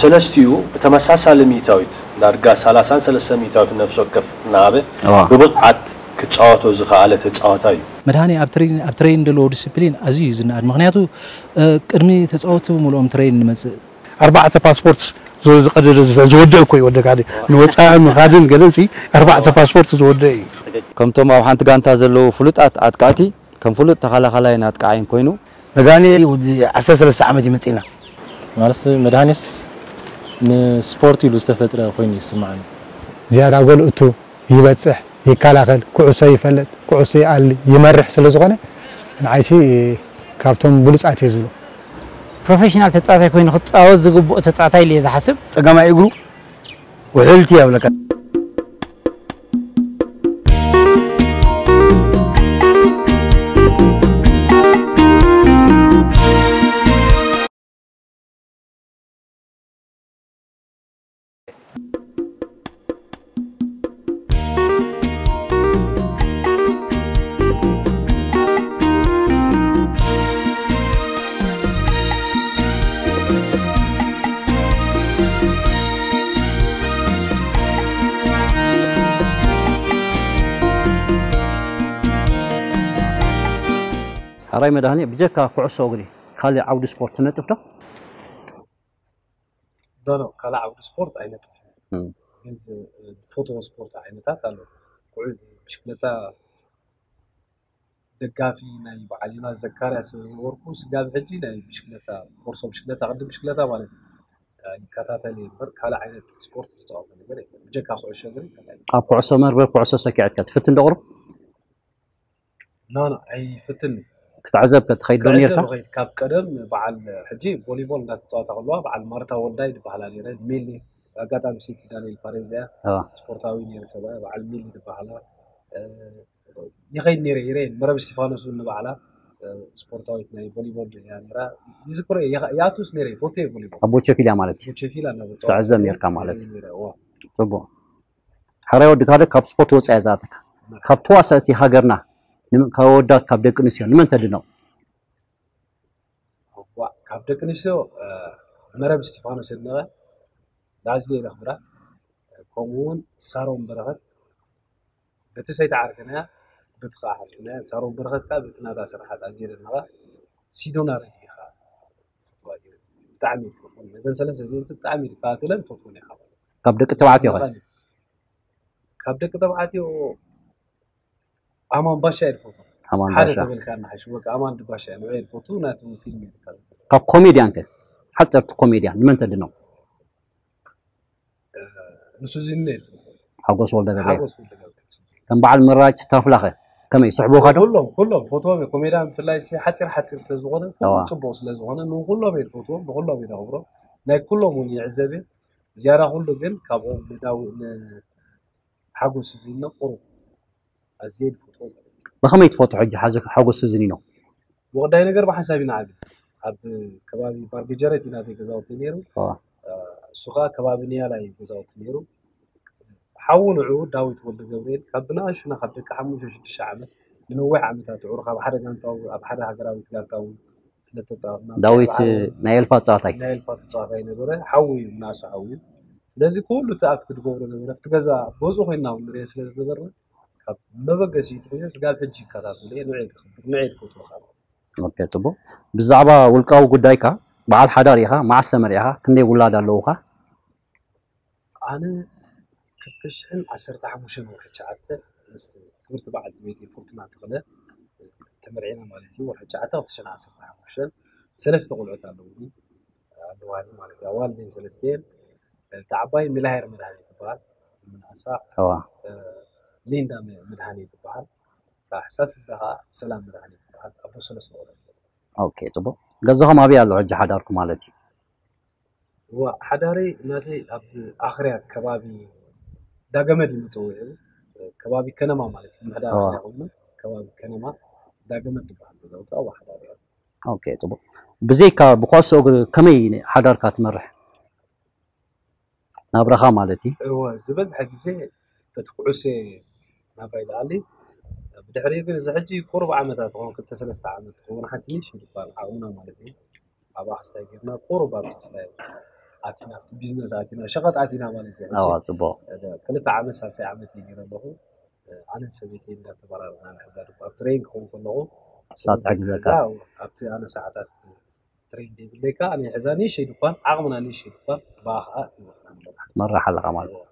ሰለስቲኡ ብተመሳሳሊ ሚእታዊት ዳርጋ ሰላሳን ሰለስተ ሚእታዊት ነፍሲ ወከፍ እናሃበ እዋ። ብብቕዓት ክፃወቶ ዝኸኣለ ተፃዋታይ እዩ። መድሃኒ ኣብ ትሬን ኣብ ትሬን ዘለዎ ዲስፕሊን ኣዝዩ እዩ ዝነኣድ። ምክንያቱ እ፣ ቅድሚ ተፃወትቲ ብምልኦም ትሬን ንመፅእ። ኣርባዕተ ፓስፖርት ዝ- ዝቀደደ ዝ- ዝወደእ እኮ እዩ ወደካ ድ- ንወፃኢ ምኻድን ገለንሲ ኣርባዕተ ፓስፖርት ዝወደእ እዩ። ከምቶም ኣብ ሓንቲ ጋንታ ዘለዉ ፍሉጣት ኣጥቃዕቲ ከም ፍሉጥ ተኸላኸላይን ኣጥቃዓይን ኮይኑ መድሃኒ ወዲ ዓሰርተ ሰለስተ ዓመት ይመፅእና። ማለት መድሃኒስ ንስፖርት ኢሉ ዝተፈጥረ ኮይኑ ይስማዓኒ። ዝያዳ ጎል እቱ ይበፅሕ፣ ይከላኸል፣ ኩዕሶ ይፈልጥ፣ ኩዕሶ ይኣሊ፣ ይመርሕ ስለ ዝኾነ ንዓይሲ ካብቶም ብሉፃት እየ ዝብሎ። ፕሮፌሽናል ተፃዋታይ ኮይኑ ክፃወት ዝግብኦ ተፃዋታይ ኢለ እየ ዝሓስብ። ፀጋማይ እግሩ ውሕልቲ እያ ብለካ። ሕራይ መድሃኔ፣ ብጀካ ኩዕሶ እግሪ ካልእ ዓውዲ ስፖርት ትነጥፍ ዶ? ኖ ኖ፣ ካልእ ዓውዲ ስፖርት ኣይነጥፍን። እም። ግን ዝ- ዝፈትዎ ስፖርት ዓይነታት ኣሎ። ኩዑ ብሽክለታ ደጋፊ ናይ በዓል ዮናስ ዘካርያስ ስለ ዝነበርኩ ስጋብ ሕጂ ናይ ብሽክለታ ኮርሶ ብሽክለታ ቅድም ብሽክለታ ማለት እዩ ይከታተል እየ እምበር ካልእ ዓይነት ስፖርት ዝፃወቶ ነገር የለን። ብጀካ ኩዕሾ እግሪ ካልእ ዓይነት ኣብ ኩዕሶ መርበብ ኩዕሶ ሰኪዐትካ ትፍትን ዶ ቁሩብ? ኖ ኖ ኣይፍትን ክትዕዘብ ከ ትኸይድ ዶ ኔርካ? ካብ ቀደም በዓል ሕጂ ቮሊቦል እንዳተፃወታ ከለዋ በዓል ማርታ ወልዳይ ዝበሃላ ነይረ ሚሊ ኣጋጣሚ ሲቲ ዳንኤል ፓሬዝ እያ ኣዋ። ስፖርታዊ ነይረ ሰብኣይ በዓል ሚሊ ዝበሃላ እ፣ ይኸይድ ነይረ ይረየን መረብ እስቲፋኖስ እውን ንባዕላ እ፣ ስፖርታዊት ናይ ቮሊቦል እያ ነይራ ይዝክሮ እየ ይኸ- ይኣቱስ ነይረ ይፈቱ እየ ቮሊቦል ኣብ ቦቸፊልያ ማለት እዩ። ቡቸፊላ እናተፃወቱ ትዕዘብ ነይርካ ማለት እዩ። ነይረ እዋ ፅቡቅ። ሕራይ ወዲ ካልእ ካብ ስፖርት ወፃኢ እያ ዝኣተካ። ካብ ተዋሳእቲ ሃገርና ንም- ካብ ኣወዳት ካብ ደቂ ኣንስትዮ ንመን ተድንቕ? ዋ ካብ ደቂ ኣንስትዮ እ፣ መረብ እስቲፋኖስ የድንቐ ኣዝየ የኽብራ ከምኡ እውን ሳሮን በረኸት በቲ ሰይቲ ዓርክና በቲ ከዓ ሓፍትና ሳሮን በረኸት ከዓ በቲ ናታ ስራሓት ኣዝየ የድንቐ ሲዶና ረድኢ ከዓ ብጣዕሚ እየ ዝፈትወን ነዘን ሰለስተ እዚአን ብጣዕሚ እየ ዝከታተለን ዝፈትወን እየ ካብ ካብ ደቂ ተባዕትዮ ኸ? ካብ ደቂ ተባዕትዮ ኣማን ባሻ እየ ዝፈትዎ ኣማን ሓደ ባሻ። ተበልካ ንሓሽ በቃ ኣማን ድባሻ እየ ንዕኡ እየ ዝፈትው ናቱ ፊልም እየ ዝከታተል ካብ ኮሜድያን ከ ሓፀርቲ ኮሜድያን ንመን ተድንቕ? ንሱ እዚ እየ ዝፈትዎ ሓጎስ ወልደገብርኤል ሓጎስ ወልደገብርኤል ከም በዓል ምራጭ ታፍላ ኸ ከመይ ይስሕቡኻ ዶ? ኩሎም ኩሎም ፈትዎም እየ ኮሜድያን ብፍላይ ሲ ሓፂር ሓፂር ስለ ዝኾነ ኣዋ። ኩሉ ፅቡቅ ስለ ዝኾነ ንኩሎም እየ ዝፈትዎም ንኩሎም እየ ዘኽብሮም ናይ ኩሎም እውን ይዕዘብ እየ ዝያዳ ኩሉ ግን ካብኦም ንዳው ንሓጎስ ዝነ ቁሩብ ኣዝየ ዝፈትዎ ብኸመይ ትፈትሖ ሕጂ ሓዚ ሓጎስ ስዝኒኖ? ወቅዳይ ነገር ብሓንሳብ ኢና ዓብና ኣብ ከባቢ ባርጌጀረት ኢና ዘይ ገዛውቲ ነይሩ ኣዋ። እሱ ከዓ ከባቢ ንያላ እዩ ገዛውቲ ነይሩ ሓዉ ንዑ ዳዊት ወልደ ገብርኤል ካብ ብንኣሽቱና ካብ ደቂ ሓሙሽተ ሽዱሽተ ዓመት ንነዊሕ ዓመታት ዕሩ ካብ ሓደ ጋንታዊ ኣብ ሓደ ሃገራዊት ጋንታ እውን ስለተፃወትና ዳዊት ብሓደ ናይ ኤልፓ ተፃዋታይ ናይ ኤልፓ ተፃዋታይ ነበረ ሓዉ እዩ ብንኣሱ ሓዉ እዩ ስለዚ ኩሉ እቲ ኣክት ዝገብሮ ነበረ ኣብቲ ገዛ ገዝኡ ኮይንና እውን ንሪኦ ስለ ዝነበርና ካብ መበገሲኡ ትሒዘ ስጋብ ሕጂ ይከታተሎ እየ ንዑ እየ ዘኽብር ንዑ እየ ዝፈትዎ ካብ ኦኬ ፅቡቅ። ብዛዕባ ውልቃዊ ጉዳይካ በዓል ሓዳር ኢኻ፣ መዓስ ተመርዒኻ፣ ክንደይ ውላድ ኣለውኻ? ኣነ ክልተ ሽሕን ዓሰርተ ሓሙሽተን ወርሒ ትሽዓተ ምስ ክብርቲ በዓልቲ ቤተይ ፎርቱና ተኽለ ተመርዒና ማለት እዩ ወርሒ ትሽዓተ ክልተ ሽሕን ዓሰርተ ሓሙሽተን ሰለስተ ቆልዑት ኣለውኒ ኣለዋኒ ማለት እዩ ኣዋልደን ሰለስተ እየን እታ ዓባይ ሚላሄር መድሃኒ ትበሃል ምናሳ እዋ ሊንዳ መድሃኒ ትበሃል እታ ሕሳስ እዳ ከዓ ሰላም መድሃኒ ትበሃል ኣቦ ሰለስተ ቆልዑት ኦኬ ፅቡቅ። ገዛኹም ኣበይ ኣሎ ሕጂ ሓዳርኩ ማለት እዩ? እዋ ሓዳረይ እናተይ ኣብ ኣኽርያ ከባቢ ዳገመድ እዩ መፀውዒኡ ከባቢ ከነማ ማለት እዩ ምሕዳር ኣዋ። ኣኽርያ ኮይኑ ከባቢ ከነማ ዳገመድ ዝበሃል ገዛውቲ ኣብኡ ሓዳር እዩ ኦኬ ፅቡቅ። ብዘይካ ብኳሶ እግሪ ከመይ ሓዳርካ ትመርሕ? ናብራኻ ማለት እዩ። እወ ዝበዝሐ ግዜ በቲ ኩዕሶ ናብራ ይለዓሊ ብድሕሪኡ ግን እዚ ሕጂ ቁሩብ ዓመታት ትኸውን ክልተ ሰለስተ ዓመት ትኸውን ሓንቲ ንእሽተይ ድኳን ዓቕምና ማለት እዩ ኣብ ኣክስታይ ጌርና ቁሩብ ኣብ ኣክስታይ ኣቲና ኣብቲ ቢዝነስ ኣቲና ሸቐጥ ኣቲና ማለት እዩ። ኣዋ ጽቡቕ። ክልተ ዓመት ሳልሳይ ዓመት እዩ ነይረ ኣለኹ። ኣነን ሰበይተይ እንዳተበራረና ንሕዛ ድማ ኣብ ትሬን ክኸውን ከለኹ እሳ ትሕግዘካ። ኣብቲ ኣነ ሰዓታት ትሬን ዘይብለይ ከዓ ኣነ ሕዛ ንእሽተይ ድኳን ዓቕምና ንእሽተይ ድኳን ብኣ ከዓ ይወፍና ኣለና። ትመራሕ ኣለኻ ማለት እዩ።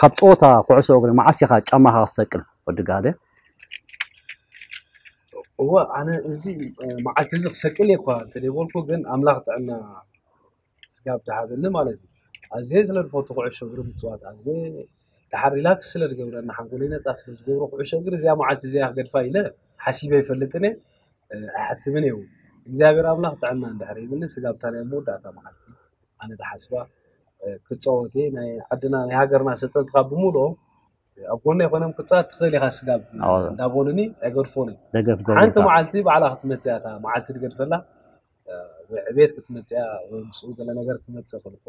ካብ ፀወታ ኩዕሶ እግሪ መዓስ ኢኻ ጫማኻ ክትሰቅል ወዲ ጋደ? እወ ኣነ እዚ መዓልቲ እዚ ክሰቅል እየ እኳ እንተደይበልኩ ግን ኣምላኽ ጥዕና ስጋብ ድሃበኒ ማለት እዩ። ኣዝየ ስለ ዝፈቱ ኩዕሾ እግሪ ምፅዋት ኣዝየ ድሓር ሪላክስ ስለ ዝገብረና ሓንጎለይ ነፃ ስለ ዝገብሮ ኩዕሾ እግሪ እዚኣ መዓልቲ እዚኣ ክገድፋ ኢለ ሓሲበ ይፈልጥን እየ ኣይሓስብን እየ እውን እግዚኣብሔር ኣምላኽ ጥዕና እንድሕር ሂብኒ ስጋብታ ናይ መወዳእታ መዓልቲ ኣነ ድሓስባ ክፀወት እየ ናይ ዓድና ናይ ሃገርና ሰልጠንቲ ካብ ብምልኦም ኣብ ጎነይ ኮይኖም ክፃወት ትኽእል ኢኻ ስጋብ እንዳበሉኒ ኣይገድፎን እዮም ደገፍ ሓንቲ ገብርካ መዓልቲ ባዕላ ክትመፅእ እያ እታ መዓልቲ ትገድፈላ ወይ ዕቤት ክትመፅእ እያ ወይ ምስኡ ገለ ነገር ክመፅእ ክልኩ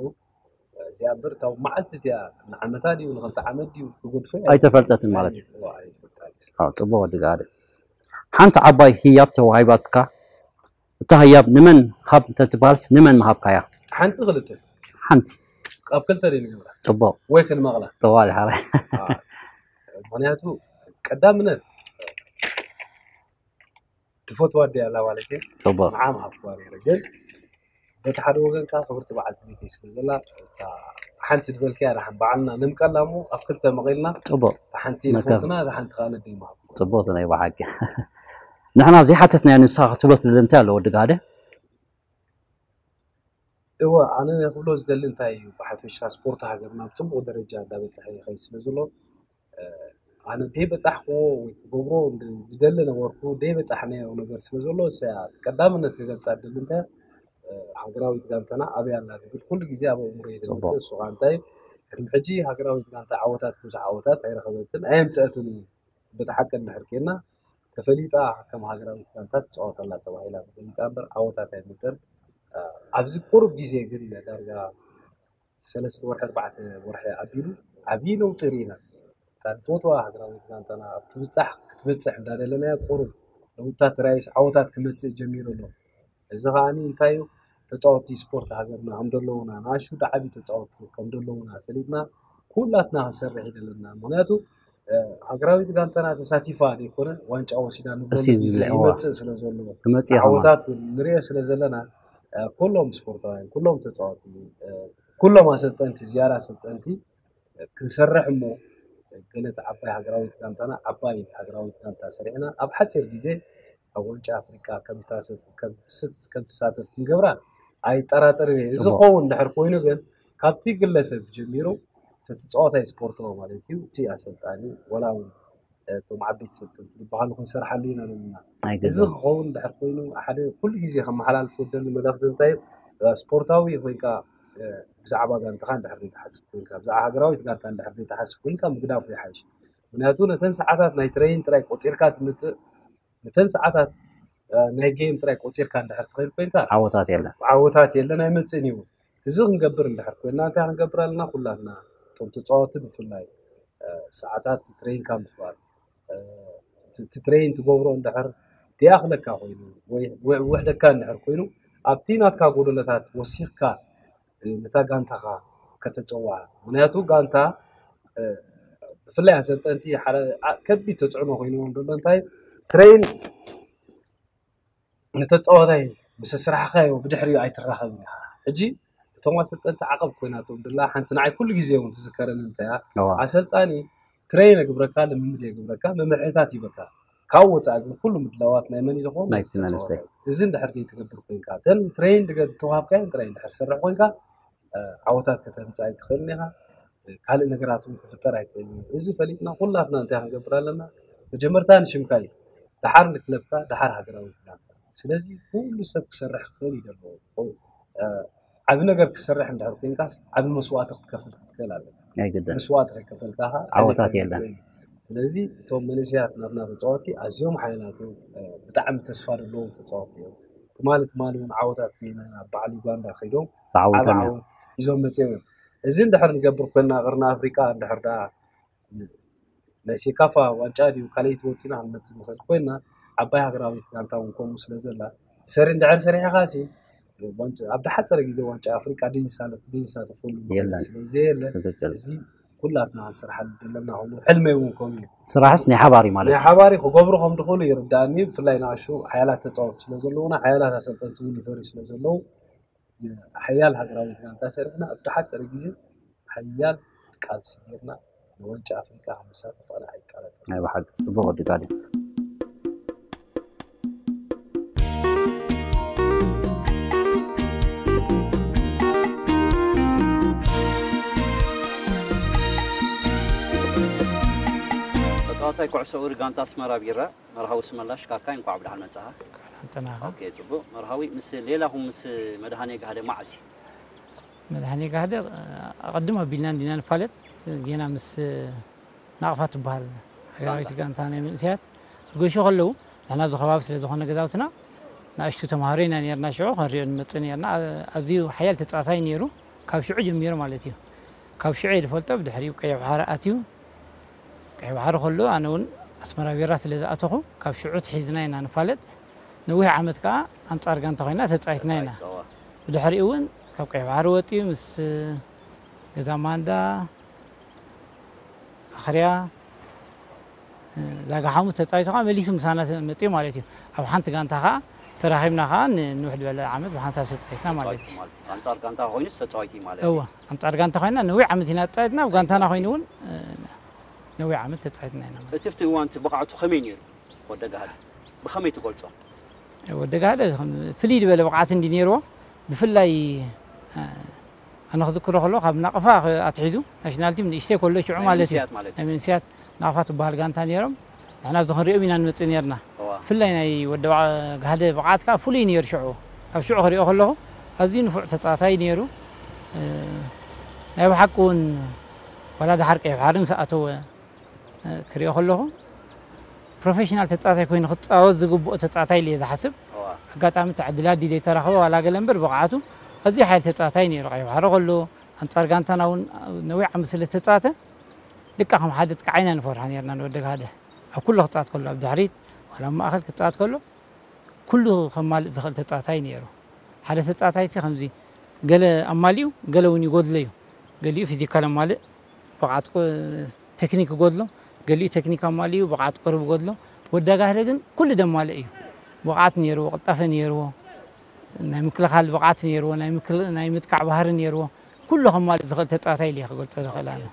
እዚኣ እምበር እታ መዓልቲ እቲኣ ንዓመታ ድዩ ንክልተ ዓመት ድዩ ክገድፎ እያ ኣይተፈልጠትን ማለት እዩ። እዋ ኣይፈልጣን ኣዎ፣ ጽቡቅ ወዲ ጋደ። ሓንቲ ዓባይ ህያብ ተዋሂባትካ፣ እታ ህያብ ንመን ሃብ እንተትበሃልስ ንመን ምሃብካያ? ሓንቲ ክልተ ሓንቲ። ኣብ ክልተ ድዩ ንገብራ ጽቡቅ። ወይ ክንመቕላ ተዋል ሓራይ። ምክንያቱ ቀዳምነት ትፈትዋ ድያ ኣላ ማለት እዩ ጽቡቅ። ንዓ ምሃብኩዋ ነይረ ግን በቲ ሓደ ወገን ከዓ ክብርቲ በዓልቲ ቤተይ ስለ ዘላ እታ ሓንቲ ዝበልክያ ዳሓን በዓልና ንምቀላ እሞ ኣብ ክልተ መቒልና ጽቡቅ። እታ ሓንቲ መከ- ንፈትና እታ ሓንቲ ከዓ ነደይ ምሃብኩዋ ጽቡቅ ናይ ብሓቂ። ንሕና ዘይሓተትናያ ንስኻ ክትብሎ ትደሊ እንታይ ኣሎ ወዲ ጋደ? እወ ኣነ ክብሎ ዝደሊ እንታይ እዩ ብሓፈሻ ስፖርት ሃገርና ኣብ ፅቡቅ ደረጃ እንዳበፅሐ ይኸይድ ስለ ዘሎ ኣነ ደይ በፃሕክዎ ወይ ክገብሮ ዝደሊ ነበርኩ ደይ በፃሕናዮ ነገር ስለ ዘሎ እሰያ ቀዳምነት ክገልፃ ዝደሊ እንታይ ሃገራዊት ጋንታና ኣበይ ኣላ ዝብል ኩሉ ግዜ ኣብ ኣእምሮ ጽቡቅ። ዝመፅእ እሱ ከዓ እንታይ እዩ ቅድሚ ሕጂ ሃገራዊት ጋንታ ዓወታት ብዙሕ ዓወታት ኣይረኸበትን ኣየምፀአትን እዩ በቲ ሓቂ እንድሕር ኬና ተፈሊጣ ከም ሃገራዊት ጋንታ ትፃወት ኣላ ተባሂላ ተፈሊጣ እምበር ዓወታት ኣይመፀን ኣብዚ ቁሩብ ግዜ ግን ዳርጋ ሰለስተ ወርሒ ኣርባዕተ ወርሒ ኣቢሉ ዓብዪ ለውጢ ርኢና እታ ንፈትዋ ሃገራዊት ጋንታና ኣብ ትብፃሕ ክትበፅሕ እንዳደለናያ ቁሩብ ለውጥታት ተራእዩስ ዓወታት ክመፅእ ጀሚሩ ኣሎ እዚ ከዓ እንታይ እዩ ተፃወቲ ስፖርት ሃገርና ከም ዘለውና ንኣሹ ዳዓቢ ተፃወቲ ከም ዘለውና ፈሊጥና ኩላትና ክንሰርሕ ይደለና ምክንያቱ ሃገራዊት ጋንታና ተሳቲፋ ዘይኮነ ዋንጫ ወሲዳ ንብለሉ እሲ ግዜ ዝልዕዋ። ይመፅእ ስለ ዘሎ ክመፅእ እዩ ከማን። ዓወታት እውን ንሪኦ ስለ ዘለና ኩሎም ስፖርታውያን ኩሎም ተፃወቲ ኩሎም ኣሰልጠንቲ ዝያዳ ኣሰልጠንቲ ክንሰርሕ እሞ ገለ ዓባይ ሃገራዊት ጋንታና ዓባይ ሃገራዊት ጋንታ ሰሪሕና ኣብ ሓፂር ግዜ ኣብ ዋንጫ ኣፍሪቃ ከም ትሳተፍ ክንገብራ ኣይጠራጠርን እየ እዚ ፅቡቅ። ክኸውን ድሕር ኮይኑ ግን ካብቲ ግለሰብ ጀሚሩ እቲ ተፃዋታይ ስፖርታዊ ማለት እዩ እቲ ኣሰልጣኒ ወላ እውን እቶም ዓበይቲ ሰልጠንቲ ዝበሃሉ ክንሰርሓሉ ኢና ዘለና እዚ ኣይገድም። ክኸውን ድሕር ኮይኑ ሓደ ኩሉ ግዜ ከመሓላልፍ ወደሊ መልእክቲ እንታይ እዩ? ስፖርታዊ ኮይንካ ብዛዕባ ጋንታኻ እንድሕር ዘይትሓስብ ኮይንካ ብዛዕባ ሃገራዊት ጋንታ እንድሕር ዘይትሓስብ ኮይንካ ምግዳፉ ይሓይሽ ምክንያቱ ነተን ሰዓታት ናይ ትሬኒን ጥራይ ቆፂርካ ትምፅእ ነተን ሰዓታት ናይ ጌም ጥራይ ቆፂርካ እንድሕር ትኸይድ ኮይንካ ዓወታት የለን። ዓወታት የለን ኣይመፅእን እዩ እዚ ክንገብር እንድሕር ኮይና እንታይ ክንገብር ኣለና ኩላትና እቶም ተፃወቲ ብፍላይ ሰዓታት ትሬኒንካ ምግባር እቲ ትሬን ትገብሮ እንድሕር ድያኽለካ ኮይኑ ወይ ውሕደካ እንድሕር ኮይኑ ኣብቲ ናትካ ጎደለታት ወሲኽካ ነታ ጋንታኻ ከተፀውዓ ምክንያቱ ጋንታ ብፍላይ ኣሰልጠንቲ ከቢድ ተፅዕኖ ኮይንዎም ዘሎ እንታይ ትሬን ንተፃዋታይ ምስ ኣስራሕኻዮ ብድሕሪኡ ኣይትራኸብን ኢኻ ሕጂ እቶም ኣሰልጠንቲ ዓቐብ ኮይናቶም ድላ ሓንቲ ንዓይ ኩሉ ግዜ እውን ትዝከረኒ እንታይ እያ እዋ። ኣሰልጣኒ ትሬን የግብረካ ልምምድ የግብረካ መምርሕታት ይበካ ካብ ወፃኢ ግን ኩሉ ምድላዋት ናይ መን እዩ ዝኸውን ናይቲ መንእሰይ። እዚ እንድሕር ዘይትገብር ኮይንካ እተን ትሬን ተዋሃብካዮ ጥራይ እንድሕር ትሰርሕ ኮይንካ ዓወታት ከተምፅእ ኣይትኽእልን ኢኻ ካልእ ነገራት እውን ክፍጠር ኣይክእልን እዩ እዚ ፈሊጥና ኩላትና እንታይ ክንገብር ኣለና መጀመርታ ንሽምካ እዩ ደሓር ንክለብካ ደሓር ሃገራዊ ክዳንካ ስለዚ ኩሉ ሰብ ክሰርሕ ክኽእል እዩ ዘለዎ ዓብ ነገር ክሰርሕ እንድሕር ኮይንካስ ዓብ መስዋእቲ ክትከፍል ክትክእል ኣለካ ኣይግድን። መስዋእቲ ከይከፈልካ ከዓ ዓወታት ዕቤት የለን። ኣይመፅእን እዩ ስለዚ እቶም መንእሰያት ናትና ተፃወቲ ኣዝዮም ሓይላቱ ብጣዕሚ ተስፋ ዘለዎም ተፃወቲ እዮም ትማሊ ትማሊ እውን ዓወታት ርኢና ናብ በዓል ዩጋንዳ ከይዶም ዓብ ተዓዊቶም እዮም። ዓወት ሒዞም መፅኦም እዮም እዚ እንድሕር ንገብር ኮይና ቅርኒ ኣፍሪቃ እንድሕር ደኣ ናይ ሴካፋ ዋንጫ ድዩ ካልኣይቲ ወፂና ክንመፅእ ንኽእል ኮይና ዓባይ ሃገራዊት ጋንታ እውን ከምኡ ስለ ዘላ ሰሪ እንድሕር ሰሪሕኻ ሲ ዋንጫ ኣብ ዝሓፀረ ግዜ ዋንጫ ኣፍሪቃ ደይሳተፍ ደይሳተፈሉ ምኽንያት የለን። ስለ ዘየለ ትክክል። እዚ ኩላትና ክንሰርሓሉ ዘለና ኮይኑ ሕልመይ እውን ከምኡ እዩ። ስራሕስ ናይ ሓባር እዩ ማለት ናይ እዩ። ሓባሪ ክገብሩ ከም ዝኽእሉ ይርዳእኒ። ብፍላይ ንኣሹ ሓያላት ተፃወቱ ስለ ዘለውና ሓያላት ኣሰልጠንቲ እውን ይፈርዩ ስለ ዘለዉ ሓያል ሃገራዊት ጋንታ ሰሪሕና ኣብ ዝሓፀረ ግዜ ሓያል ቃልሲ ጌርና ንዋንጫ ኣፍሪቃ ክንሳተፍ ኣነ ኣይቃለጥን። ናይ ብሓቂ ጽቡቅ ወዲ ጋዲ። ተጻዋታይ ኩዕሶ እግሪ ጋንታ ኣስመራ ቢራ መርሃዊ ስመላሽ ካካይ እንኳዕ ብደሓን መጻኻ። ኣንተናኻ ኦኬ ጽቡቅ መርሃዊ ምስ ሌላኹም ምስ መድሃኔ ጋህደ መዓስ እዩ? መድሃኔ ጋህደ ኣቐድም ኣቢልና እንዲና ንፋለጥ ጌና ምስ ናቕፋ ትበሃል ሃገራዊት ጋንታ ናይ መንእሰያት ገሾ ከለዉ ንሕና ኣብዚ ከባቢ ስለ ዝኾነ ገዛውትና ንኣሽቱ ተምሃሮ ኢና ነርና ሽዑ ክንሪኦ ንመፅእ ነርና። ኣዝዩ ሓያል ተፃዋታይ ነይሩ ካብ ሽዑ ጀሚሩ ማለት እዩ። ካብ ሽዑ እየ ዝፈልጦ። ብድሕሪኡ ቀይሕ ባሕሪ ኣትዩ ቀይሕ ባሕሪ ከሎ ኣነ እውን ኣስመራ ቢራ ስለ ዝኣተኹ ካብ ሽዑ ትሒዝና ኢና ንፋለጥ። ነዊሕ ዓመት ከዓ ኣንፃር ጋንታ ኮይና ተፃዊትና ኢና። ብድሕሪኡ እውን ካብ ቀይሕ ባሕሪ ወፂኡ ምስ ገዛ ማንዳ ኣኽርያ ዛጋ ሓሙስ ተፃዊቱ ከዓ መሊሱ ምሳና መፅኡ ማለት እዩ። ኣብ ሓንቲ ጋንታ ከዓ ተራኺብና ከዓ ንንውሕ ዝበለ ዓመት ብሓንሳብ ተፃዊትና ማለት እዩ። ኣንፃር ጋንታ ኮይኑ ተፃዊት ማለት እወ ኣንፃር ጋንታ ኮይና ነዊሕ ዓመት ኢና ተፃዊትና። ኣብ ጋንታና ኮይኑ እውን ነዊሕ ዓመት ተፃዊትና ኢና ማለት እቲ ኣብቲ እዋን እቲ ብቕዓቱ ከመይ ነይሩ? ወደ ጋህዲ ብኸመይ ትገልጾ? ወደ ጋህደ ፍልይ ዝበለ ብቕዓት እንዲ ነይርዎ ብፍላይ ኣነ ክዝክሮ ከሎ ካብ ናቕፋ ኣትሒዙ ናሽናል ቲም ንእሽተይ ከሎ ሽዑ ማለት እዩ። ናይ መንስያት ናቕፋ ትበሃል ጋንታ ነይሮም። ንሕና ኣብዚ ክንሪኦም ኢና ንመፅእ ነርና። ብፍላይ ናይ ወደ ጋህደ ብቕዓት ከዓ ፍሉይ ነይሩ ሽዑ። ካብ ሽዑ ክሪኦ ከለኹ ኣዝዩ ንፉዕ ተፃዋታይ ነይሩ። ናይ ብሓቂ እውን ዋላ ድሓር ቀይሕ ባሕሪ ምስ ኣተወ ክሪኦ ከለኹ ፕሮፌሽናል ተፃዋታይ ኮይኑ ክፃወት ዝግብኦ ተፃዋታይ ኢለ እየ ዝሓስብ። ኣጋጣሚ እቲ ዕድል ኣዲ ዘይተረኸበ ዋላ ገለ እምበር ብቕዓቱ ኣዝዩ ሓይል ተፃዋታይ ነይሩ። ቀይሕ ባሕሪ ከሎ ኣንፃር ጋንታና እውን ነዊሕ ዓመት ስለ ዝተፃወተ ልካ ከም ሓደ ጥቃዓይና ንፈርሖ ነርና ንወደ ጋህደ ኣብ ኩሉ ክፃወት ከሎ ኣብ ድሕሪት ዋላ ኣብ ማእኸል ክፃወት ከሎ ኩሉ ከማልእ ዝኽእል ተፃዋታይ ነይሩ። ሓደ ተፃዋታይ ሲ ከምዚ ገለ ኣማሊኡ ገለ እውን ይጎድሎ እዩ። ገሊኡ ፊዚካል ኣማልእ ብቕዓት ቴክኒክ ይጎድሎ፣ ገሊኡ ቴክኒክ ኣማሊኡ ብቕዓት ቁሩብ ይጎድሎ። ወዳ ጋህደ ግን ኩሉ ደማልእ እዩ። ብቕዓት ነይርዎ፣ ቅልጣፈ ነይርዎ፣ ናይ ምክልኻል ብቕዓት ነይርዎ፣ ናይ ምክል- ናይ ምጥቃዕ ባህሪ ነይርዎ። ኩሉ ከማልእ ዝኽእል ተፃዋታይ ኢለ እየ ክገልፆ ዝኽእል ኣነ።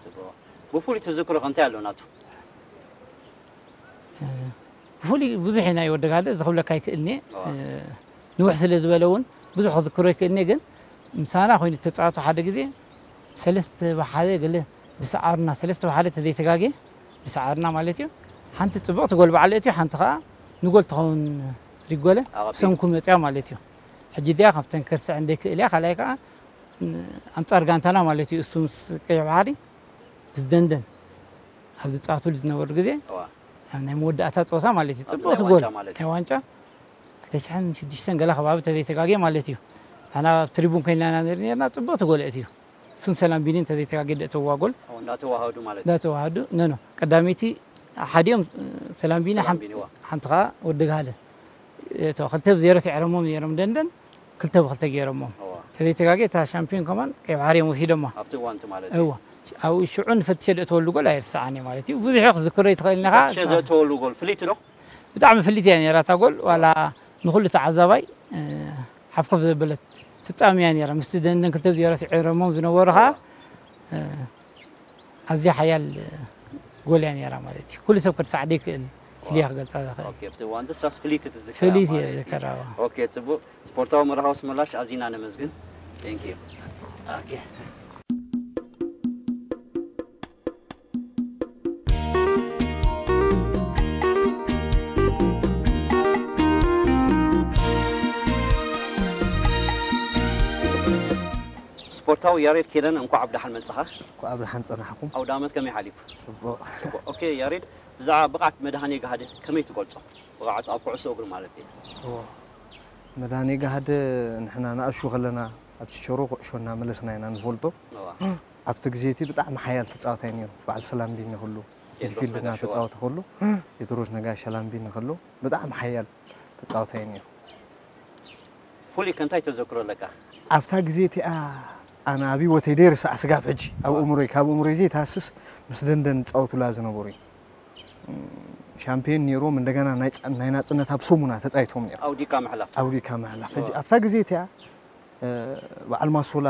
ብፍሉይ ትዝክሮ ከ እንታይ ኣሎ ናቱ? ብፍሉይ ብዙሕ ናይ ወደ ጋህደ እዚ ክብለካ ይክእልኒ። ንውሕ ስለ ዝበለ እውን ብዙሕ ክዝክሮ ይክእልኒ። ግን ምሳና ኮይኑ ተፃወቱ ሓደ ግዜ ሰለስተ ብሓደ ገለ ዝሰዓሩና ሰለስተ ብሓደ ተዘይተጋግየ ዝሰዓሩና ማለት እዩ። ሓንቲ ፅብቕቲ ጎል ባዕሉ እትዩ ሓንቲ ከዓ ንጎል ትኸውን ሪጎለ ሰንኩ መፅያ ማለት እዩ። ሕጂ እዚኣ ካብተን ከርስዐ እንደይክእል እያ። ካልኣይ ከዓ ኣንፃር ጋንታና ማለት እዩ እሱ ምስ ቀይሕ ባሕሪ ምስ ደንደን ኣብ ዝፃወትሉ ዝነበሩ ግዜ ኣብ ናይ መወዳእታ ፀወታ ማለት እዩ ፅብቕቲ ጎል ናይ ዋንጫ ክልተ ሽሕን ሽዱሽተን ገለ ከባቢ ተዘይተጋግየ ማለት እዩ። ንሕና ኣብ ትሪቡን ኮይና ኢና ንርኢ ነርና። ፅብቕቲ ጎል ኣእትዩ እሱን ሰላም ቢኒ እንተዘይተጋግየ ደእተዋ ጎል እንዳተዋሃዱ ማለት እንዳተዋሃዱ ነኖ ቀዳመይቲ ሓዲኦም ሰላም ቢኒ ሓንቲ ከዓ ወዲ ጋህለ ክልተ ብ ዜሮ ስዒሮሞም ነይሮም ደንደን ክልተ ብክልተ ገይሮሞም ተዘይተጋግየ እታ ሻምፒዮን ከማን ቀይ ባሕሪ እዮም ወሲዶማ። ኣብቲ እዋንቲ ማለት እዋ ኣብኡ ሽዑ ንፈትሸ ደእተወሉ ጎል ኣይርስዓን እየ ማለት እዩ። ብዙሕ ክዝክሮ ይትኽእል ኢኻ። ፈትሸ ዘእተወሉ ጎል ፍልይቲ ዶ? ብጣዕሚ ፍልይቲ እያ ነይራ እታ ጎል። ዋላ ንኹሉ ተዓዛባይ ሓፍኮፍ ዘበለት ፍጻሜ እያ ነይራ። ምስቲ ደንደን ክልተ ብ ዜሮ ስዒሮሞም ዝነበሩ ከዓ ኣዝያ ሓያል ጎል እያ ነይራ ማለት እዩ። ኩሉ ሰብ ከድስዓ ዘይክእል ኢለ እየ ክገልፃ ዝኽእል። ኦኬ፣ ኣብቲ እዋን ንሳስ ፍልይቲ ትዝከራ ፍልይቲ እየ ማለት እዩ። ዝዝከራ። እዋ። ኦኬ፣ ፅቡቅ ስፖርታዊ መርሃዊ ኣስመላሽ ኣዚና ነመስግን። Thank you። ኦኬ። ስፖርታዊ ያሬድ ኪዳነ እንኳዕ ብደሓን መጻኻ። እንኳዕ ብደሓን ጸናሕኩም። ኣውደ ዓመት ከመይ ሓሊፉ? ጽቡቕ። ጽቡቕ። ኦኬ ያሬድ፣ ብዛዕባ ብቕዓት መድሃኔ ጋህደ ከመይ ትገልጾ? ብቕዓቱ ኣብ ኩዕሶ እግሪ ማለት እዩ። እዎ። መድሃኔ ጋህደ ንሕና ንኣሹ ከለና ኣብ ችቸሮ ኩዕሾ እናመለስና ኢና ንፈልጦ። እዋ። ኣብቲ ግዜ እቲ ብጣዕሚ ሓያል ተጻዋታይ ነይሩ። በዓል ሰላም ቢኒ ከሎ፣ ቴድሮስ ሚድፊልድ ነጋሽ እናተጻወተ ከሎ፣ ቴድሮስ ነጋሽ፣ ሰላም ቢኒ ከሎ ብጣዕሚ ሓያል ተጻዋታይ ነይሩ። ፍሉይ ከ እንታይ ተዘክሮ ኣለካ? ኣብታ ግዜ እቲኣ ኣነ ኣብ ህይወተይ ዘይርሳዕ ስጋብ ሕጂ ኣብ ኣእምሮይ ካብ ኣእምሮይ ዘይተሃስስ ምስ ደንደን ዝፃወቱላ ዝነበሩ እዩ። ሻምፒዮን ነይሮም እንደገና ናይ ፃ- ናይ ናፅነት ኣብ ሰሙና ተፃይቶም ነይሮም። ኣውዲካ ምሕላፍ ኣውዲካ ምሕላፍ ሕጂ ኣብታ ግዜ እቲኣ እ፣ በዓል ማሶላ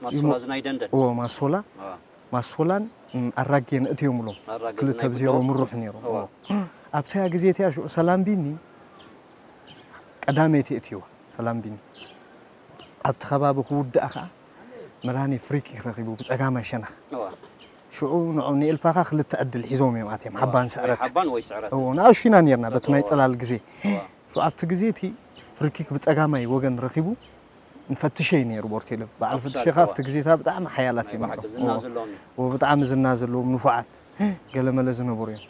ማሶላ ዝናይ ደንደን ኦ ማሶላ ኣዋ፣ ማሶላን ም፣ ኣራጌን እትዮምሎም ኣራጌ ክልተ ዝናይ ብዜሮ ብደሆ። ምሩሕ ነይሮም እዋ። ኦ። ኣብታ ግዜ እቲኣ ሽዑ ሰላም ቢኒ ቀዳመይቲ እትይዋ ሰላም ቢኒ ኣብቲ ከባቢ ክውዳእ ከዓ መድሃኒ ፍሪኪክ ረኺቡ ብፀጋማይ ሸነኽ እዋ። ሽዑ ንዑ ንኤልፓኻ ክልተ ዕድል ሒዞም እዮም ኣትዮም ሓባን ስዕረት ሓባን ወይ ስዕረት እዎ ንኣሽና ነርና በቲ ናይ እዎ። ፅላል ግዜ እዋ። ሽዑ ኣብቲ ግዜ እቲ ፍሪኪክ ብፀጋማይ ወገን ረኺቡ ንፈትሸይ ነይሩ ቦርቴለ በዓል ኣፍሳል ፈትሸኻ እዋ። ኣብቲ ግዜ እታ ብጣዕሚ ሓያላት እዮም ናይ ነይሮም ብሓቂ ዝና እዎ። ዘለዎም እዩ። እዎ ብጣዕሚ ዝና ዘለዎም ንፉዓት ገለመለ ዝነበሩ እዮም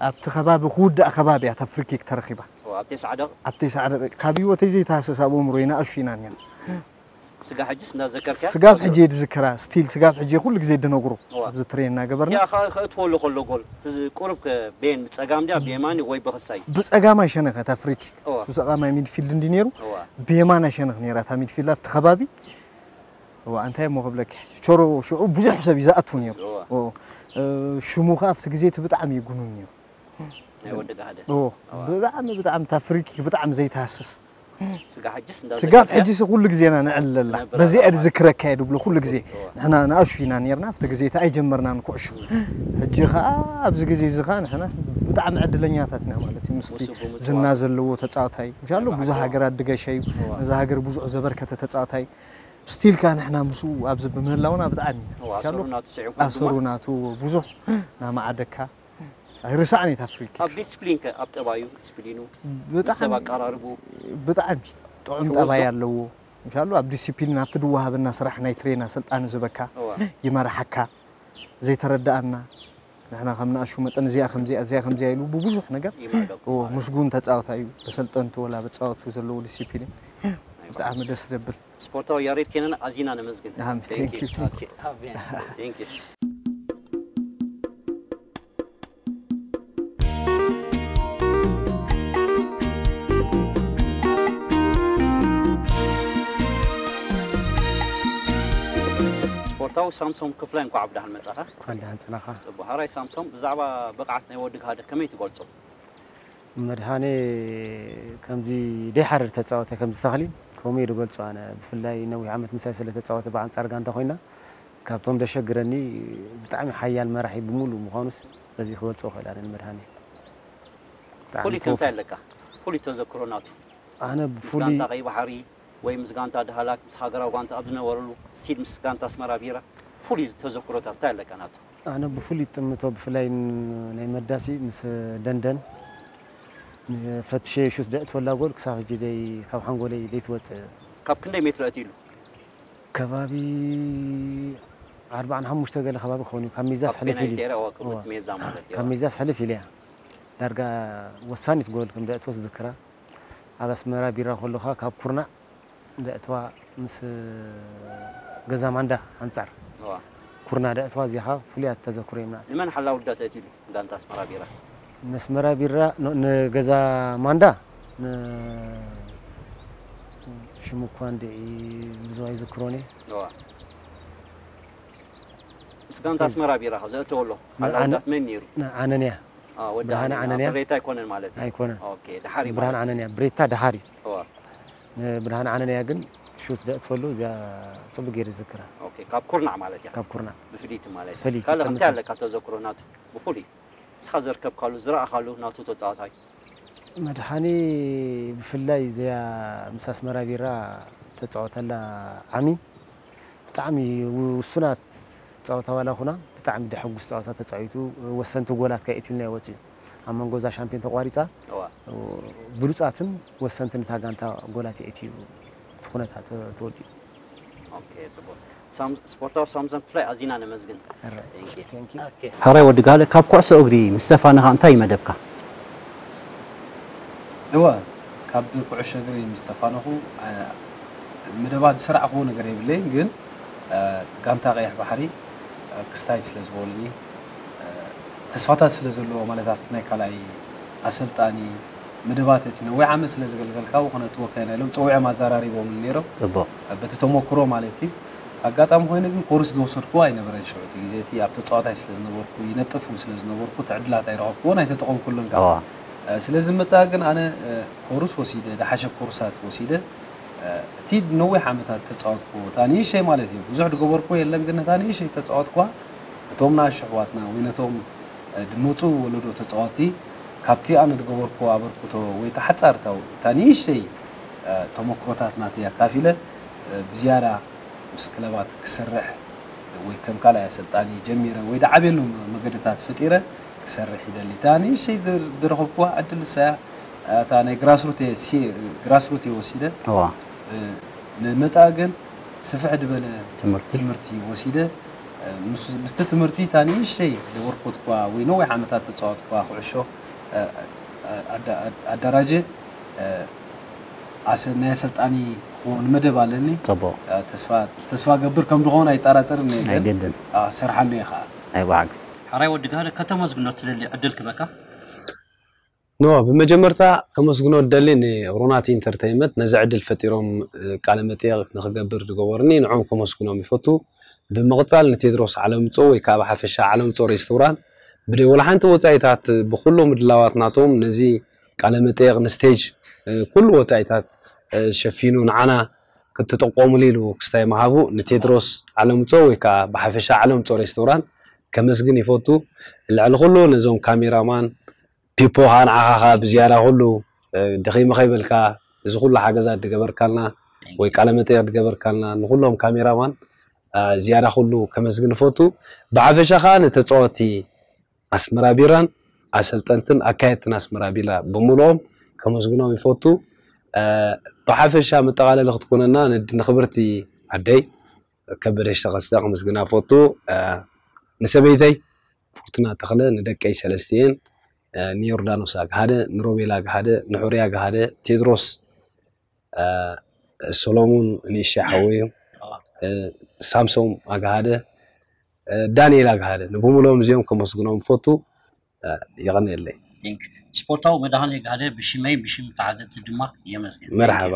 ኣብቲ ከባቢ ክውዳእ ከባቢ እያ እታ ፍሪኪክ ተረኺባ እዋ፣ ኣብ ተስዓ ደቂቕ ኣብ ተስዓ ደቂቕ ካብ ህይወተይ ዘይተሃስስ ኣብ ኣእምሮይ ንኣሽና ነርና ስጋ ሕጅስ እንዳዘከርካ ስጋብ ሕጂ ድዝክራ ስቲል ስጋብ ሕጂ ኩሉ ግዜ ድነግሮ እዋ። ኣብዚ ትሬን እናገበርና እቲኣ ከ- ከእትወሉ ከሎ ጎል ትዝ ቁሩብ ከ ቤን ብፀጋም ድያ ብየማኒ ወይ ብክሳይ ብፀጋማይ ሸነኸ እታ ፍሪኪክ እዋ። ብፀጋማይ ሚድፊልድ እንዲ ነይሩ እዋ ብየማናይ ሸነኽ ነይራ እታ ሚድፊልድ ኣብቲ ከባቢ እዋ እንታይ እሞ ክብለኪ ቸሮ ሽዑ ብዙሕ ሰብ እዩ ዝኣቱ ነይሩ እዋ ኦ፣ እ፣ ሽሙ ከዓ ኣብቲ ግዜ እቲ ብጣዕሚ እዩ ጉኑን ነይሩ ናይ ወዲ ጋህደ ኦ፣ ብጣዕሚ ብጣዕሚ እታ ፍሪኪክ ብጣዕሚ ዘይተሃስስ ስጋ ሕጅስ እንዳ ስጋብ ዘከርካ ሕጂ ሲ ኩሉ ግዜና ንዕልለላ ነብር በዚኣ ኣለና። ድዝክረካ እየ ድብሎ ኩሉ ግዜ እዋ። ንሕና ንኣሹ ኢና ነርና ኣብቲ ግዜ እቲ ኣይጀመርናን ኩዕሾ ሕጂ ከዓ ኣብዚ ግዜ እዚ ከዓ ንሕና ብጣዕሚ ዕድለኛታት ኢና ማለት እዩ ምስቲ ምስኡ ብምፅዋት። ዝና ዘለዎ ተፃዋታይ ምሻሎ ናይ ብዙሕ ባዕሉ። ሃገራት ድገሸ እዩ እዋ። ነዚ ሃገር ብዙሕ ዘበርከተ ተፃዋታይ ስቲል ከዓ ንሕና ምስኡ ኣብዚ ብምህላውና ብጣዕሚ ኢና እዋ፣ ምሻሎ ኣሰሩ ናቱ ስዒቡ ኣሰሩ ድማ ናቱ ብዙሕ ናማዓደካ ኣይርሳዕን እዩ ኣፍሪካ ኣብ ዲስፕሊን ከ ኣብ ጠባዩ ዲስፕሊኑ ምስ ሰብ ብጣዕሚ ኣቀራርቡ ብጣዕሚ ጥዑም ሕውዞ? ጠባይ ኣለዎ ምሻሉ ኣብ ዲሲፕሊን ኣብቲ ድወሃበና ስራሕ ናይ ትሬና ስልጣን ዝበካ እዋ ይመርሓካ ዘይተረዳኣና ንሕና ከም ንኣሹ መጠን እዚኣ ከምዚኣ እዚኣ ከምዚኣ ኢሉ ብብዙሕ ነገር ይማዕደጉ እዎ ምስጉን ተፃወታ እዩ በሰልጠንቱ ወላ በፃወቱ ዘለዎ ዲሲፕሊን ብጣዕሚ ደስ ደብል ስፖርታዊ ያሬድ ኬነና ኣዚና ነመስግን ኣሜን። Thank you, thank you. Thank you. ስፖርታዊ ሳምሶም ክፍላይ እንኳዕ ብደሓን መጻኻ። እንኳን ደሓን ጸናኻ። ጽቡቕ። ሓራይ ሳምሶም፣ ብዛዕባ ብቕዓት ናይ ወዲ ግሃደ ከመይ ትገልጾ? መድሃኔ ከምዚ ደይሓርር ተጻወተ ከምዚ ተኽሊ ከምኡ እየ ዝገልጾ ኣነ። ብፍላይ ነዊሕ ዓመት ምሳይ ስለ ተጻወተ ብኣንጻር ጋንታ ኮይና ካብቶም ደሸግረኒ ብጣዕሚ ሓያል መራሒ ብምሉእ ምዃኑስ በዚ ክገልጾ እኽእል ኣነ ንመድሃኔ። ብጣዕሚ ፍሉይ ተወፍ- እንታይ ኣለካ? ፍሉይ ተዘክሮ ናቱ? ኣነ ምስ ብፍሉይ ጋንታ ቀይ ባሕሪ ወይ ምስ ጋንታ ዳህላክ ምስ ሃገራዊ ጋንታ ኣብ ዝነበረሉ ስቲል ምስ ጋንታ ኣስመራ ቢራ ፍሉይ ተዘክሮታት እንታይ ኣለካ ናቱ? ኣነ ብፍሉይ ጥምቶ ብፍላይ ን- ናይ መዳሲ ምስ ደንደን ፈትሸ ሹት ደእትወላ ጎል ክሳብ ሕጂ ደይ ካብ ሓንጎለይ ደይትወፅእ ካብ ክንደይ ሜትሮ ኣትዩሉ? ከባቢ ኣርባዓን ሓሙሽተ ገለ ከባቢ ክኸውን እዩ ካብ ሚዛስ ካብ ሕልፍ ኢሉ ፔናልቲ ኤርያ እዩ። እዋ፣ ቅድሚ እቲ ሜዛ ማለት እዩ። ካብ ሚዛስ ሕልፍ ኢለ እያ ዳርጋ ወሳኒት ጎል ከም ደእትወስ ዝክራ ኣብ ኣስመራ ቢራ ከለኻ ካብ ኩርናዕ ደእትዋ ምስ ገዛ ማንዳ ኣንጻር እዋ። ኩርና ደእትዋ እዚኻ ፍሉያት ተዘክሮ ይምና ንመን ሓላው ልዳት ኣትዩሉ? ጋንታ ኣስመራ ቢራ። ነስመራ ቢራ ን- ንገዛ ማንዳ ን- ሽሙ እኳ እንደ ብዙ ኣይዝክሮን እየ እዋ። ምስ ጋንታ ኣስመራ ቢራ ዘእተወሎ ን- ሓላው ልዳት መን ነይሩ? ዓነንያ አ፣ ወዲ ብርሃነ ዓነንያ። ዓነንያ። ብሬታ ኣይኮነን ማለት እዩ። ኣይኮነን ኦኬ፣ ድሓሪ ብርሃን ማለት እዩ። ዓነንያ ብሬታ ደሃር እዩ እዋ። ንብርሃን ዓነንያ ግን ሹት ደእትወሉ እዚኣ ጽቡቅ ገይሩ ዝዝክራ ኦኬ፣ ካብ ኩርናዕ ማለት እያ። ካብ ኩርና ብፍሊት ማለት እዩ። ፈሊት ካልእ ጥምታ። እንታይ ኣለካ ተዘክሮ ናቱ? ብፍሉይ ንስኻ ዘርከብካሉ ዝረኣኻሉ ናቱ ተጻዋታይ? መድሓኒ ብፍላይ እዚኣ ምስ ኣስመራ ቢራ ተጻወተላ ዓሚ ብጣዕሚ ውሱናት ጸወታ ዋላ ኩና ብጣዕሚ ደሐጉስ ጸወታ ተጻዊቱ ወሰንቲ ጎላት ከይእትዩልና ይወጽኡ ኣብ መንጎ እዛ ሻምፒዮን ተቋሪጻ እዋ። ብሉጻትን ወሰንትን እታ ጋንታ ጎላት የእትዩ እቲ ኩነታት ተወዲኡ ኦኬ፣ ጽቡቕ። ሳም- ስፖርታዊ ሳምሶን ክፍላይ ኣዚና ነመስግን። ሕራይ። Thank you። Thank you። ሓራይ ወዲ ጋለ ካብ ኩዕሶ እግሪ ምስ ተፋነኻ እንታይ እዩ መደብካ? እወ ካብ ኩዕሾ እግሪ ምስ ተፋነኹ አ፣ መደባ ዝሰራዕክዎ ነገር የብለይን፣ ግን አ፣ ጋንታ ቀይሕ ባሕሪ አ፣ ክስታይ ስለ ዝበሉኒ አ፣ ተስፋታት ስለ ዘለዎ ማለት ኣብቲ ናይ ካልኣይ ኣሰልጣኒ መደባት እቲ ነዊሕ ዓመት ስለ ዘገልገልካ፣ ብኹነ እቲ ወካይና ኢሎም ጸዊዖም ኣዘራሪቦም ነይሮም። ጽቡቕ። በቲ ተሞክሮ ማለት እዩ። ኣጋጣሚ ኮይኑ ግን ኮርስ ዝወሰድኩዎ ኣይነበረን። ሽዑ እቲ ግዜ እቲ ኣብ ተጻዋታይ ስለ ዝነበርኩ፣ ይነጥፍ እውን ስለ ዝነበርኩ፣ እቲ ዕድላት ኣይረኸብኩዎን ኣይተጠቐምኩሉን ከዓ። እዋ። ስለዚ መጻ ግን ኣነ ኮርስ ወሲደ፣ ዝሓሸ ኮርሳት ወሲደ፣ እቲ ነዊሕ ዓመታት ተጻወትኩዎ፣ እታ ንእሽተይ ማለት እዩ፣ ብዙሕ ዝገበርኩዎ የለን፣ ግን እታ ንእሽተይ ተጻወትኩዋ፣ እቶም ንኣሽቱ ኣሕዋትና ወይ ነቶም ዝመጹ ወለዶ ተጻወትቲ ካብቲ ኣነ ዝገበርኩዎ ኣበርክቶ ወይ እታ ሓጻር እታ፣ እታ ንእሽተይ ተሞክሮታት ናተይ ኣካፊለ፣ ብዝያዳ ምስ ክለባት ክሰርሕ ወይ ከም ካልኣይ ኣሰልጣኒ ጀሚረ ወይ ዝዓብየሉ መገድታት ፈጢረ ክሰርሕ ይደሊ። እታ ንእሽተይ ዝር-፣ ዝረኸብኩዋ ዕድል ንሳ እያ። እታ ናይ ግራስሩት እየ ሲ-፣ ግራስሩት እየ ወሲደ። እዋ። ንመጻ ግን ስፍሕ ዝበለ ትምህርቲ። ትምህርቲ ወሲደ። ምስ-፣ ምስቲ ትምህርቲ እታ ንእሽተይ ዘበርኮትኳ ወይ ነዊሕ ዓመታት ተጻወትኳ ኩዕሾ፣ ኣዳ-፣ ኣዳራጀ፣ ኣሰ-፣ ናይ ኣሰልጣኒ ክኸውን መደብ ኣለኒ። ጽቡቕ። ተስፋ፣ ተስፋ ገብር ከም ድኾን ኣይጠራጠርን እየ፣ ግን ኣይገድን። ሰርሓሉ እየ ከዓ። ናይ ብሓቂ። ሓራይ ወዲ ጋህደ ከተመስግኖ ትደሊ ዕድል ክበካ? ኖ፣ ብመጀመርታ ከመስግኖ እደሊ ንሮናት ኢንተርተይንመንት ነዚ ዕድል ፈጢሮም፣ እ፣ ቃለ መጠየቕ ንክገብር ዝገበሩኒ ንዖም ከመስግኖም ይፈቱ። ብምቕጻል ንቴድሮስ ዓለምጾ ወይ ከዓ ብሓፈሻ ዓለምጾ ሬስቶራንት ብደይ ወላ ሓንቲ ወጻኢታት ብኩሉ ምድላዋት ናቶም ነዚ ቃለ መጠየቕ ንስቴጅ፣ እ፣ ኩሉ ወጻኢታት፣ እ፣ ሸፊኑ ንዓና ክትጥቀሙሉ ኢሉ ክስታይ ምሃቡ ንቴድሮስ ዓለምጾ ወይ ከዓ ብሓፈሻ ዓለምጾ ሬስቶራንት ከመስግን ይፈቱ። ልዕሊ ኩሉ ነዞም ካሜራማን ፒፖ ከዓ ንዓኻ ከዓ ብዝያዳ ኩሉ፣ እ፣ ደኺመ ከይበልካ እዚ ኩሉ ሓገዛት ድገበርካልና ወይ ቃለ መጠየቕ ድገበርካልና ንኩሎም ካሜራማን፣ እ፣ ዝያዳ ኩሉ ከመስግን እፈቱ። ብሓፈሻ ከዓ ንተፃወቲ ኣስመራ ቢራን ኣሰልጠንትን ኣካየድትን ኣስመራ ቢራ ብምልኦም ከመስግኖም ይፈቱ። እ፣ ብሓፈሻ መጠቓለሊ ክትኮነና ንድ-፣ ንክብርቲ ኣደይ ከበደሽ ተኸስተ ከመስግና እፈቱ። እ፣ ንሰበይተይ ፉርትና ተኽለ፣ ንደቀይ ሰለስቲኤን፣ እ፣ ንዮርዳኖስ ኣግሃደ፣ ንሮቤል ኣግሃደ፣ ንሑርያ ኣግሃደ፣ ቴድሮስ፣ እ፣ ሰሎሙን ንእሽተይ ሓወዩ፣ እ፣ ሳምሶም ኣግሃደ፣ እ፣ ዳንኤል ኣግሃደ፣ ንብሙሎም እዚኦም ከመስግኖም እፈቱ። እ፣ የቐንየለይ። ቴንክ። ስፖርታዊ መድሃኔ ጋህደ ብሽመይ ብሽም ተዓዘብቲ ድማ የመስግን። መርሓባ።